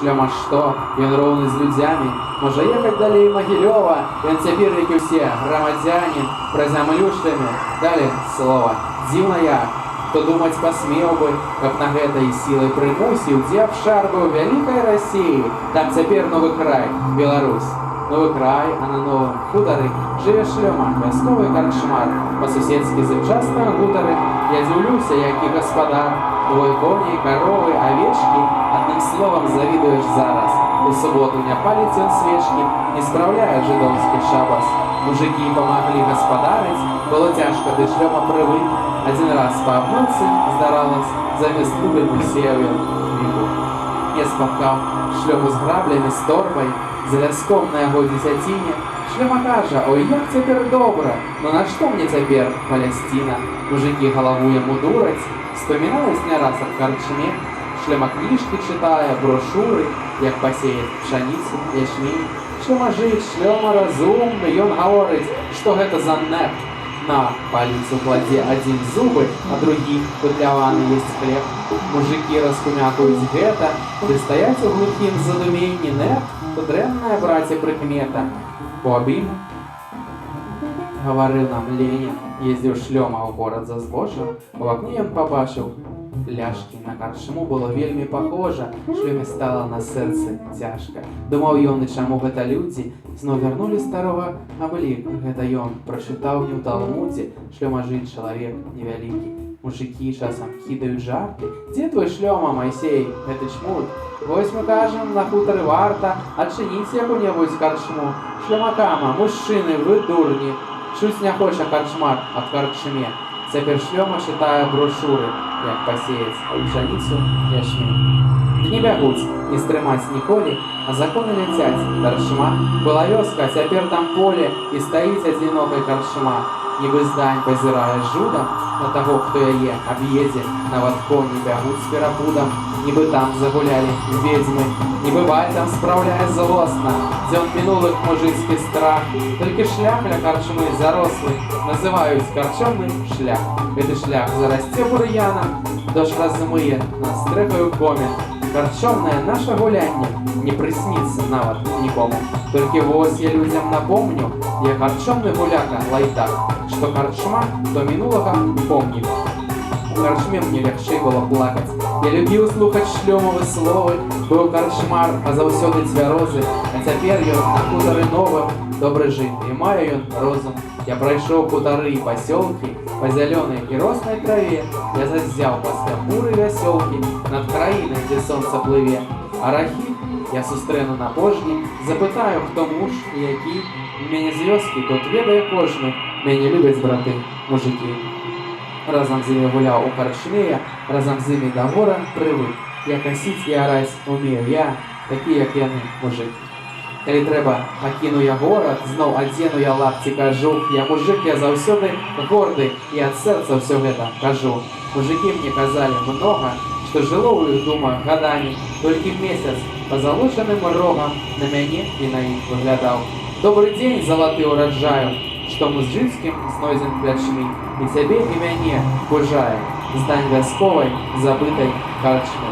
Шлёма што? Ён роўны з людзямі. Можа ехаць далей Магілёва. Ён цяпер, як і ўсе, грамадзянін. Пра зямлю шлеме далі слова. Дзіўна як. Хто думаць пасмеў бы, каб на гэта і сілай прымусіў, дзе абшар быў вялікай Расіі, там цяпер новы край, Беларусь. Новы край, а на новым хутары жыве Шлёма, вясковы карчмар. Па-суседскі з ім часта гутарым. Я дзіўлюся, які гаспадар. Двое коней, каровы, авечкі, адным словам, завідуеш зараз. У суботу не паліць ён свечкі, не спраўляе жыдоўскі шабас. Мужыкі памаглі гаспадарыць, было цяжка, ды Шлёма прывык. Адзін раз па абмылцы, здаралась, замест лубіну сеяў ён віку. Я спаткаў Шлёму з граблямі, з торбай, з ляском на яго дзесяціне. Шлёма кажа: «Ой, як цяпер добра, ну нашто мне цяпер Палясціна?» Мужыкі галаву яму дураць, успамінаюць не раз аб карчме. Шлёма кніжкі чытае, брошуры, як пасеяць пшаніцу, ячмень. Шлёма жыць, Шлёма разумны, ён гаворыць, што гэта за нэп. На паліцу кладзе адзін зубы, а другі путляваны есць хлеб. Мужыкі раскумякаюць гэта, ды стаяць у глухім задуменні. Нэп, то дрэнная, браце, прыкмета. Бо аб ім гаварыў нам Ленін. Ездзіў Шлёма ў горад за збожжам, у акне ён пабачыў ляшкі. На карчму было вельмі пахожа, Шлёме стала на сэрцы цяжка. Думаў ён, і чаму гэта людзі зноў вярнулі старога аблік. Гэта ён прачытаў не ў Талмудзе. Шлёма жыць чалавек невялікі. Мужыкі часам кідаюць жарты: «Дзе твой Шлёма, Майсей, гэты чмут?» Вось мы кажам, на хутары варта адчыніць якую-небудзь карчму. Шлёма кама: «Мужчыны, вы дурні». Чуць не хоча карчмар аб карчме. Цяпер Шлёма чытае брошуры, як пасеяць пшаніцу, ячмень. Дні бягуць, не стрымаць ніколі, а законы ляцяць даршма. Была вёска, а цяпер там поле, і стаіць адзінокай карчма. Нібы здань пазірае з жудам на таго, хто яе аб'едзе, нават коні бягуць з перапудам, нібы там загулялі ведзьмы, нібы баль там спраўляе злосна, дзён мінулых мужыцкі страх. Толькі шлях ля карчмы зарослы называюць карчомны шлях. Гэты шлях зарасце бур'янам, дождж размые над стрэхаю комін. Карчомнае наша гулянне не прысніцца нават нікому. Толькі вось я людзям напомню, я карчомны гуляка лайдак, што карчма то мінулага помнік. У карчме мне лягчэй было плакаць. Я любіў слухаць Шлёмавы словы, быў карчмар, а заўсёды цвярозы, а цяпер ён на хутары новым добры жыт, і мае ён розум. Я прайшоў хутары і пасёлкі па зялёнай і роснай траве. Я заззяў пасля буры вясёлкі над краінай, дзе сонца плыве. А рахіт я сустрэну на пожні, запытаю, хто муж і які. Мяне з вёскі тут ведае кожны, мяне любяць браты, мужыкі. Разам з імі гуляў у карчме я, разам з імі да гора прывык. Я касіць і араць умею, я такі, як яны, мужык. Калі трэба, пакіну я горад, зноў адзену я лапці, кажух. Я мужык, я заўсёды горды і ад сэрца ўсё гэта кажу. Мужыкі мне казалі многа, што жыло ў іх думах гадамі, толькі месяц пазалочаным рогам на мяне і на іх выглядаў. Добры дзень залаты ураджаю, што мужыцкім знойдзен плячмі, і цябе, і мяне пужае здань вясковай забытай карчмы.